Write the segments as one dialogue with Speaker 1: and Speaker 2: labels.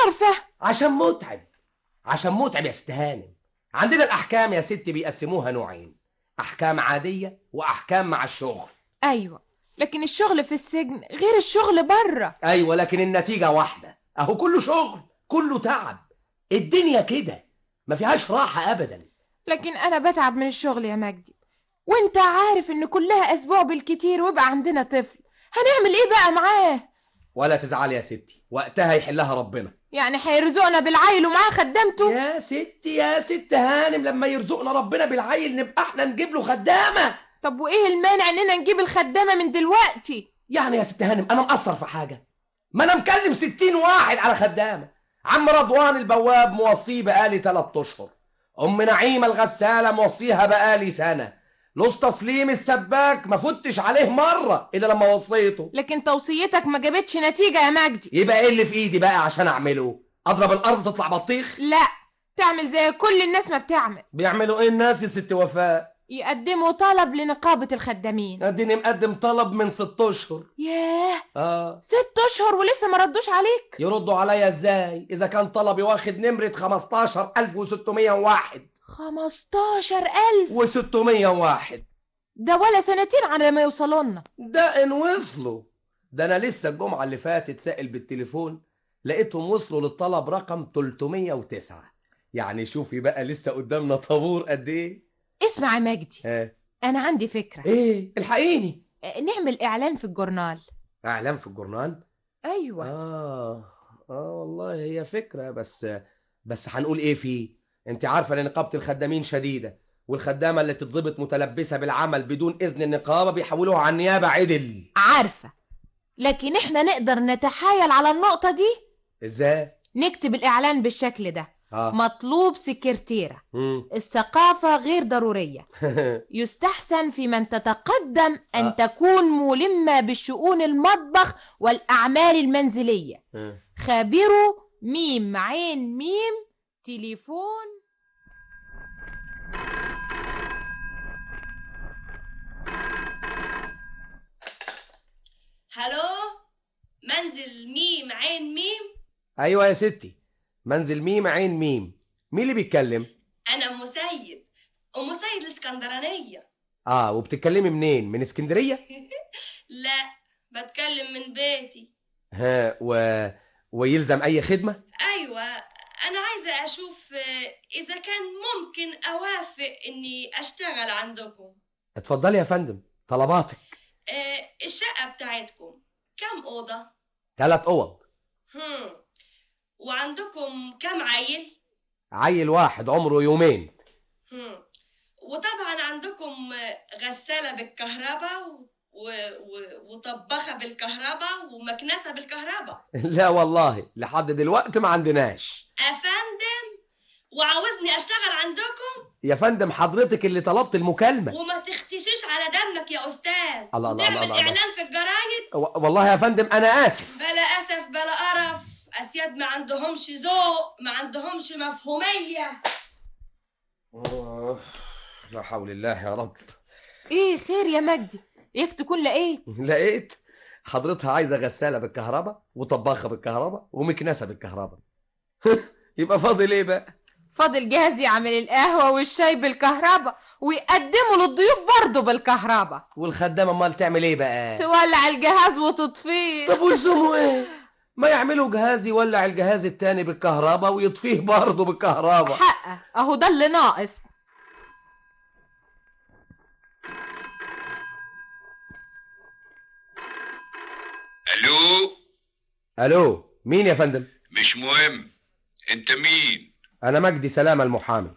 Speaker 1: عارفه.
Speaker 2: عشان متعب، عشان متعب يا ست هانم. عندنا الاحكام يا ستي بيقسموها نوعين، احكام عادية واحكام مع الشغل.
Speaker 1: ايوه، لكن الشغل في السجن غير الشغل بره.
Speaker 2: ايوه، لكن النتيجة واحدة، اهو كله شغل كله تعب. الدنيا كده ما فيهاش راحة ابدا.
Speaker 1: لكن انا بتعب من الشغل يا مجدي، وانت عارف ان كلها اسبوع بالكتير ويبقى عندنا طفل، هنعمل ايه بقى معاه؟
Speaker 2: ولا تزعلي يا ستي، وقتها يحلها ربنا.
Speaker 1: يعني هيرزقنا بالعيل ومعاه خدامته؟
Speaker 2: يا ستي يا ست هانم، لما يرزقنا ربنا بالعيل نبقى احنا نجيب له خدامه.
Speaker 1: طب وايه المانع اننا نجيب الخدامة من دلوقتي؟
Speaker 2: يعني يا ست هانم انا مقصر في حاجة؟ ما انا مكلم 60 واحد على خدامه. عم رضوان البواب موصيه بقالي 3 اشهر، ام نعيمه الغسالة موصيها بقالي سنة، لص تسليم السباك ما فتش عليه مرة الا لما وصيته.
Speaker 1: لكن توصيتك ما جابتش نتيجة يا مجدي.
Speaker 2: يبقى ايه اللي في ايدي بقى عشان اعمله؟ اضرب الارض تطلع بطيخ؟
Speaker 1: لا، تعمل زي كل الناس ما بتعمل.
Speaker 2: بيعملوا ايه الناس يا ست وفاء؟
Speaker 1: يقدموا طلب لنقابة الخدامين.
Speaker 2: اديني مقدم طلب من 6 اشهر.
Speaker 1: ياه، 6 اشهر ولسه ما ردوش عليك؟
Speaker 2: يردوا عليا ازاي اذا كان طلبي واخد نمرة 15601؟
Speaker 1: 15601
Speaker 2: ده
Speaker 1: ولا سنتين على ما يوصلونا.
Speaker 2: ده ان وصلوا. ده انا لسه الجمعة اللي فاتت سائل بالتليفون لقيتهم وصلوا للطلب رقم 309. يعني شوفي بقى لسه قدامنا طابور قد ايه.
Speaker 1: اسمع يا مجدي، انا عندي فكرة.
Speaker 2: ايه؟ الحقيني.
Speaker 1: نعمل اعلان في الجورنال.
Speaker 2: اعلان في الجورنال؟
Speaker 1: ايوه.
Speaker 2: والله هي فكرة، بس هنقول ايه فيه؟ انت عارفه ان نقابة الخدامين شديدة، والخدامه اللي تتظبط متلبسه بالعمل بدون اذن النقابة بيحولوها على النيابة عدل.
Speaker 1: عارفه، لكن احنا نقدر نتحايل على النقطة دي.
Speaker 2: ازاي؟
Speaker 1: نكتب الاعلان بالشكل ده: مطلوب سكرتيرة، الثقافة غير ضرورية، يستحسن في من تتقدم أن تكون ملمة بالشؤون المطبخ والأعمال المنزلية، خابروا ميم عين ميم، تليفون.
Speaker 3: هلو، منزل ميم عين ميم؟
Speaker 2: أيوة يا ستي، منزل ميم عين ميم. مين اللي بيتكلم؟
Speaker 3: انا ام سيد، ام سيد الاسكندرانية.
Speaker 2: وبتتكلمي منين؟ من اسكندرية؟
Speaker 3: لا، بتكلم من بيتي.
Speaker 2: ها، ويلزم اي خدمة؟
Speaker 3: ايوه، انا عايزه اشوف اذا كان ممكن اوافق اني اشتغل عندكم.
Speaker 2: اتفضلي يا فندم، طلباتك.
Speaker 3: الشقة بتاعتكم كم اوضة؟
Speaker 2: 3 اوض.
Speaker 3: وعندكم كم عيل؟
Speaker 2: عيل واحد عمره يومين.
Speaker 3: وطبعا عندكم غسالة بالكهرباء وطبخة بالكهرباء ومكنسة بالكهرباء؟
Speaker 2: لا والله، لحد دلوقتي ما عندناش.
Speaker 3: أفندم، وعاوزني أشتغل عندكم؟
Speaker 2: يا فندم حضرتك اللي طلبت المكالمة.
Speaker 3: وما تختشيش على دمك يا أستاذ.
Speaker 2: الله الله الله،
Speaker 3: تعمل إعلان في الجرايد؟
Speaker 2: والله يا فندم أنا آسف.
Speaker 3: بلا أسف بلا قرف، أسياد ما عندهمش ذوق، ما عندهمش مفهومية.
Speaker 2: لا حول الله يا رب.
Speaker 1: ايه خير يا مجدي؟ اياك تكون لقيت.
Speaker 2: لقيت؟ حضرتها عايزة غسالة بالكهرباء وطباخة بالكهرباء ومكنسة بالكهرباء. يبقى فاضل ايه بقى؟
Speaker 1: فاضل جهاز يعمل القهوة والشاي بالكهرباء ويقدمه للضيوف برضه بالكهرباء.
Speaker 2: والخدامة امال تعمل ايه بقى؟
Speaker 1: تولع الجهاز وتطفيه.
Speaker 2: طب ولزومه ايه؟ ما يعملوا جهاز يولع الجهاز التاني بالكهرباء ويطفيه برضه بالكهرباء.
Speaker 1: حقه، اهو ده اللي ناقص.
Speaker 4: الو.
Speaker 2: الو، مين يا فندم؟
Speaker 4: مش مهم، انت مين؟
Speaker 2: انا مجدي سلامة المحامي.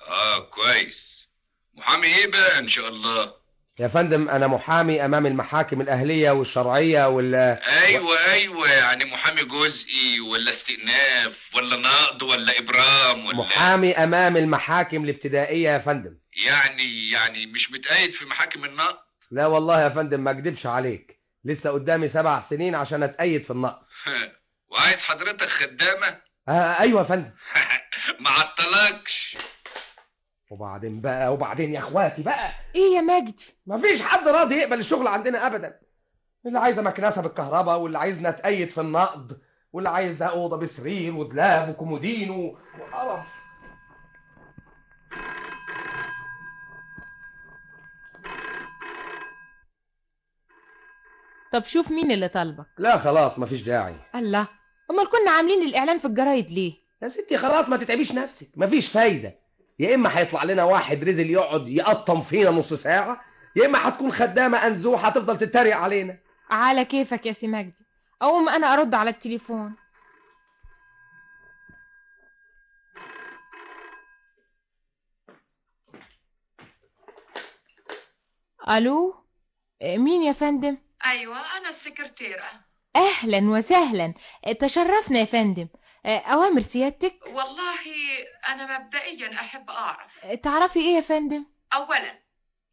Speaker 4: كويس. محامي ايه بقى ان شاء الله؟
Speaker 2: يا فندم انا محامي امام المحاكم الاهلية والشرعية وال
Speaker 4: ايوه يعني محامي جزئي ولا استئناف ولا نقض ولا ابرام ولا
Speaker 2: محامي امام المحاكم الابتدائية يا فندم.
Speaker 4: يعني مش متقيد في محاكم النقض؟
Speaker 2: لا والله يا فندم ما اكدبش عليك، لسه قدامي 7 سنين عشان اتقيد في النقض.
Speaker 4: وعايز حضرتك خدامه؟
Speaker 2: ايوه يا فندم.
Speaker 4: ما عطلكش.
Speaker 2: وبعدين بقى، وبعدين يا اخواتي بقى.
Speaker 1: ايه يا مجدي؟
Speaker 2: مفيش حد راضي يقبل الشغل عندنا ابدا. اللي عايزه مكنسة بالكهرباء، واللي عايزنا اتقيد في النقد، واللي عايزه اوضة بسرير ودلاب وكومودين وقرف.
Speaker 1: طب شوف مين اللي طالبك.
Speaker 2: لا خلاص مفيش داعي.
Speaker 1: الله، امال كنا عاملين الاعلان في الجرايد ليه؟
Speaker 2: يا ستي خلاص ما تتعبيش نفسك، مفيش فايده. يا اما هيطلع لنا واحد رزل يقعد يقطم فينا نص ساعة، يا اما هتكون خدامه انزوحه هتفضل تتريق علينا.
Speaker 1: على كيفك يا سي مجدي، اقوم انا ارد على التليفون. الو، مين يا فندم؟
Speaker 5: ايوه انا السكرتيره.
Speaker 1: اهلا وسهلا، تشرفنا يا فندم. اوامر سيادتك؟
Speaker 5: والله انا مبدئيا احب اعرف.
Speaker 1: تعرفي ايه يا فندم؟
Speaker 5: اولا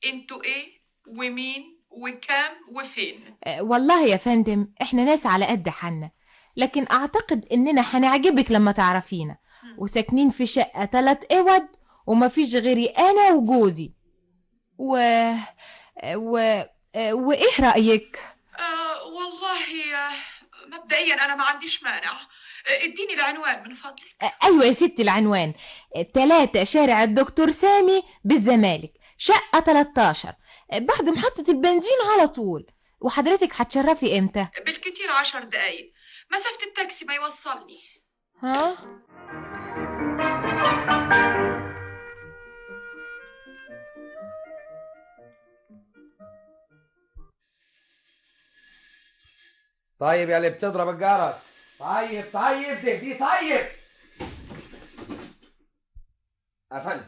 Speaker 5: انتوا ايه ومين وكام وفين؟
Speaker 1: والله يا فندم احنا ناس على قد حالنا، لكن اعتقد اننا هنعجبك لما تعرفينا. وساكنين في شقة 3 اوض ومفيش غيري انا وجوزي. و و وايه رأيك؟
Speaker 5: والله مبدئيا انا ما عنديش مانع. اديني العنوان من فضلك.
Speaker 1: ايوه يا ستي، العنوان 3 شارع الدكتور سامي بالزمالك، شقة 13، بعد محطة البنزين على طول. وحضرتك هتشرفي امتى؟
Speaker 5: بالكتير 10 دقايق، مسافة التاكسي ما يوصلني.
Speaker 1: ها؟
Speaker 2: طيب يا اللي بتضرب الجرس، طيب طيب دي طيب. افندم،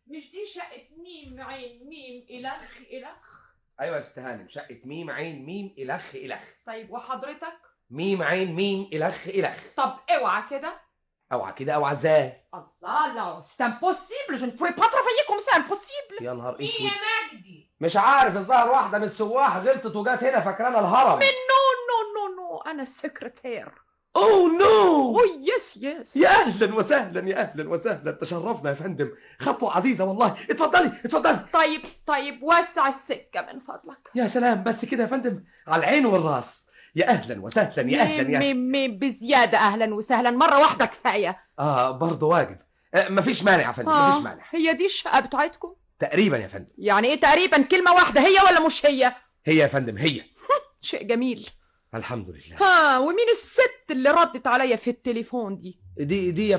Speaker 5: مش دي شقة ميم عين ميم إلخ إلخ؟
Speaker 2: ايوه يا ست هانم، شقة ميم عين ميم إلخ إلخ.
Speaker 5: طيب وحضرتك؟
Speaker 2: ميم عين ميم إلخ إلخ.
Speaker 5: طب اوعى كده.
Speaker 2: اوعى كده؟ اوعى ازاي؟
Speaker 5: الله، لا c'est impossible، je ne pourrais pas travailler comme ça، impossible.
Speaker 2: يا نهار اسود،
Speaker 1: مين يا مجدي؟
Speaker 2: مش عارف، الظاهر واحدة من السواح غلطت وجات هنا فاكرانا الهرم.
Speaker 5: من non non non non، انا السكرتير.
Speaker 2: oh no.
Speaker 5: oh yes yes.
Speaker 2: يا اهلا وسهلا، يا اهلا وسهلا، تشرفنا يا فندم، خطوة عزيزه والله. اتفضلي اتفضلي.
Speaker 5: طيب طيب، وسع السكة من فضلك.
Speaker 2: يا سلام، بس كده يا فندم، على العين والراس. يا اهلا وسهلا، يا اهلا، يا
Speaker 5: ميم ميم بزيادة. اهلا وسهلا مرة واحدة كفاية.
Speaker 2: برضه واجب. مفيش مانع يا فندم، مفيش مانع.
Speaker 5: هي دي الشقة بتاعتكم؟
Speaker 2: تقريبا يا فندم.
Speaker 5: يعني ايه تقريبا؟ كلمة واحدة، هي ولا مش هي؟
Speaker 2: هي يا فندم، هي.
Speaker 5: شيء جميل.
Speaker 2: الحمد لله.
Speaker 5: ها، ومين الست اللي ردت عليا في التليفون دي؟
Speaker 2: دي يا